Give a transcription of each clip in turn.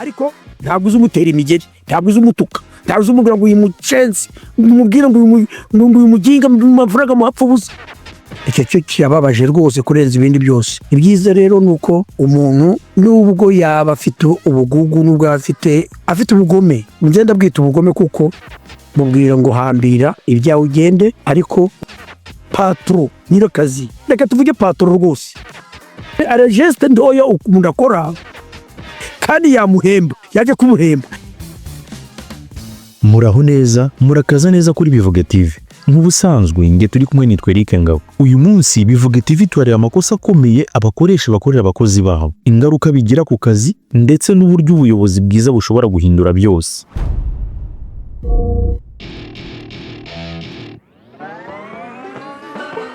Ariko ntabwo uzi umutera imigeri, ntabwo uzi umutuka, ntabwo uzi umubwira ngo uyu mucenzi, umubwira ngo uyu muginga, amafaranga muhapfa ubusa. Icyo cyo kirababaje rwose kurenza ibindi byose. Ibyiza rero ni uko umuntu, nubwo yaba afite ubugugu, nubwo yaba afite ubugome, ngenda bwita ubugome, kuko mubwira ngo hambira ibyawe ugende. Ariko patron, nyirakazi, reka tuvuge patron rwose, ari geste ntoya umuntu akora kandi yamuhemba, yajya kumuhemba. Muraho neza, murakaza neza kuri Bivuge TV. Nk'ubusanzwe nge turi kumwe nitwa Eric Ngabo. Uyu munsi Bivuge TV turareba amakosa akomeye abakoresha bakorera abakozi babo, ingaruka bigira ku kazi, ndetse n'uburyo ubuyobozi bwiza bushobora guhindura byose.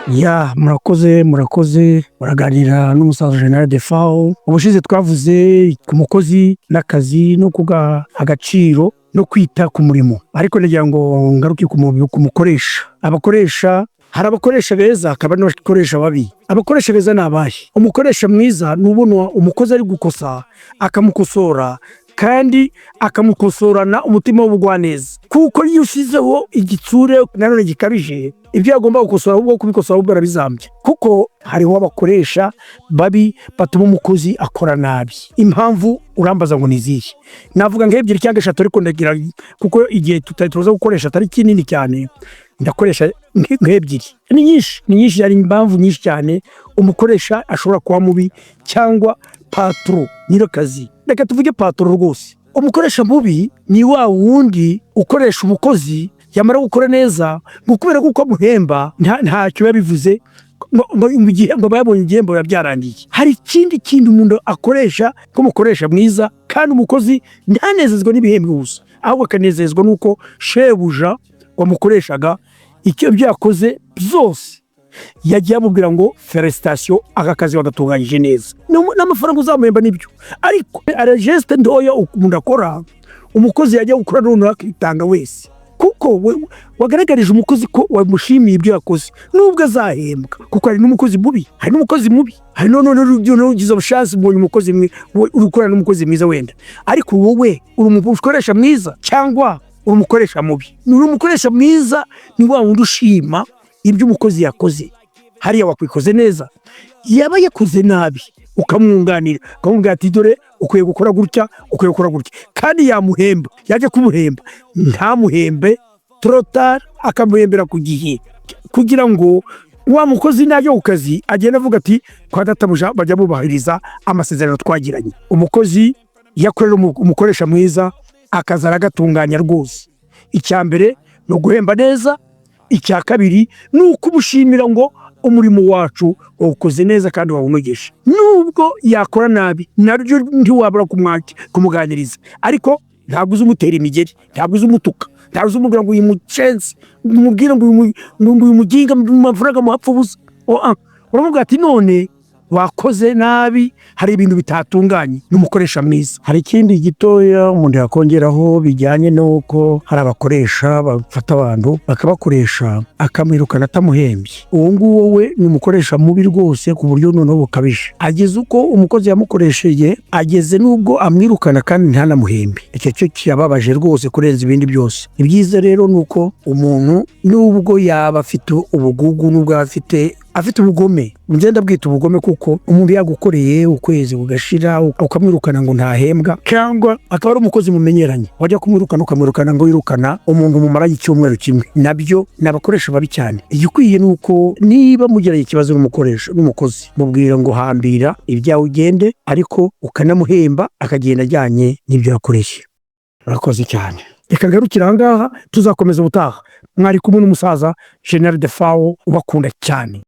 Ya, murakoze, murakoze. Muraganira n'umusaza General Defao. Ubushize twavuze ku mukozi n'akazi no kugaha agaciro no kwita ku murimo, ariko ndagira ngo ngaruke ku mukoresha. Abakoresha, hari abakoresha beza, hakaba n'abakoresha babi. Abakoresha beza ni abahe? Umukoresha mwiza ni ubona umukozi ari gukosa akamukosora, kandi akamukosorana umutima w'ubugwaneza, kuko iyo ushyizeho igitsure nanone gikabije, ibyo yagomba gukosora ahubwo kubikosora ahubwo arabizambya. Kuko hariho abakoresha babi batuma umukozi akora nabi. Impamvu urambaza ngo ni izihe? Navuga nk'ebyiri cyangwa eshatu, ariko ndagira, kuko igihe tutari tuza gukoresha atari kinini cyane, ndakoresha nk'ebyiri. Ni nyinshi, ni nyinshi, hari impamvu nyinshi cyane umukoresha ashobora kuba mubi, cyangwa patron, nyirakazi, reka tuvuge patron rwose. Umukoresha mubi ni wa wundi ukoresha umukozi, yamara gukora neza, ngo kubera ko amuhemba ntacyo biba bivuze, ngo mu gihe ngo aba yabonye igihembo biba byarangiye. Hari ikindi kintu umuntu akoresha nk'umukoresha mwiza, kandi umukozi ntanezezwa n'ibihembo gusa, ahubwo akanezezwa n'uko shebuja wamukoreshaga icyo ibyo yakoze byose yagiye amubwira ngo félicitations, aka kazi wagatunganyije neza. N'amafaranga uzamuhemba nibyo, ariko ari geste ntoya umuntu akora, umukozi yajya gukora noneho akitanga wese, kuko wagaragarije umukozi ko wamushimiye ibyo yakoze, nubwo azahembwa. Kuko hari n'umukozi mubi, hari n'umukozi mubi, hari none ugize ubushansi ubonye umukozi uri gukorana n'umukozi mwiza wenda, ariko wowe uri umukoresha mwiza cyangwa uri umukoresha mubi? Uri umukoresha mwiza ni wa wundi ushima ibyo umukozi yakoze. Hariya wakwikoze neza, yaba yakoze nabi ukamwunganira, ukamubwira ati dore ukwiye gukora gutya, ukwiye gukora gutya. Kandi yamuhemba, yajya kumuhemba ntamuhembe trop tard, akamuhembera ku gihe, kugira ngo wa mukozi najya ku kazi agenda avuga ati kwa databuja bajya bubahiriza amasezerano twagiranye. Umukozi iyo akorera umukoresha mwiza, akazi aragatunganya rwose. Icya mbere ni uguhemba neza, icya kabiri ni ukumushimira ngo umurimo wacu wawukoze neza kandi wawunogeje. Nubwo yakora nabi, naryo ntiwabura kumuganiriza, ariko ntabwo uzi umutera imigeri, ntabwo uzi umutuka, ntabwo uzi umubwira ngo uyu mucenzi, umubwira ngo uyu muginga, amafaranga muhapfa ubusa. Uramubwira ati none wakoze nabi, hari ibintu bitatunganye. N'umukoresha mwiza. Hari ikindi gitoya umuntu yakongeraho bijyanye n'uko hari abakoresha bafata abantu bakabakoresha, akamwirukana atamuhembye. Uwo nguwo we ni umukoresha mubi rwose ku buryo noneho bukabije. Ageze uko umukozi yamukoresheje, ageze n'ubwo amwirukana kandi ntanamuhembe. Icyo cyo kirababaje rwose kurenza ibindi byose. Ibyiza rero ni uko umuntu, nubwo yaba afite ubugugu, nubwo yaba afite ubugome, ngenda bwita ubugome, kuko umuntu yagukoreye ukwezi kugashira ukamwirukana ngo ntahembwa, cyangwa akaba ari umukozi mumenyeranye, wajya kumwirukana ukamwirukana ngo wirukana umuntu mumaranye icyumweru kimwe, nabyo ni abakoresha babi cyane. Igikwiye ni uko niba mugiranye ikibazo n'umukoresha n'umukozi, mubwira ngo hambira ibyawe ugende, ariko ukanamuhemba akagenda ajyanye n'ibyo yakoreye. Urakoze cyane, reka ngarukire aha ngaha, tuzakomeza ubutaha. Mwari kumwe n'umusaza General Defao ubakunda cyane.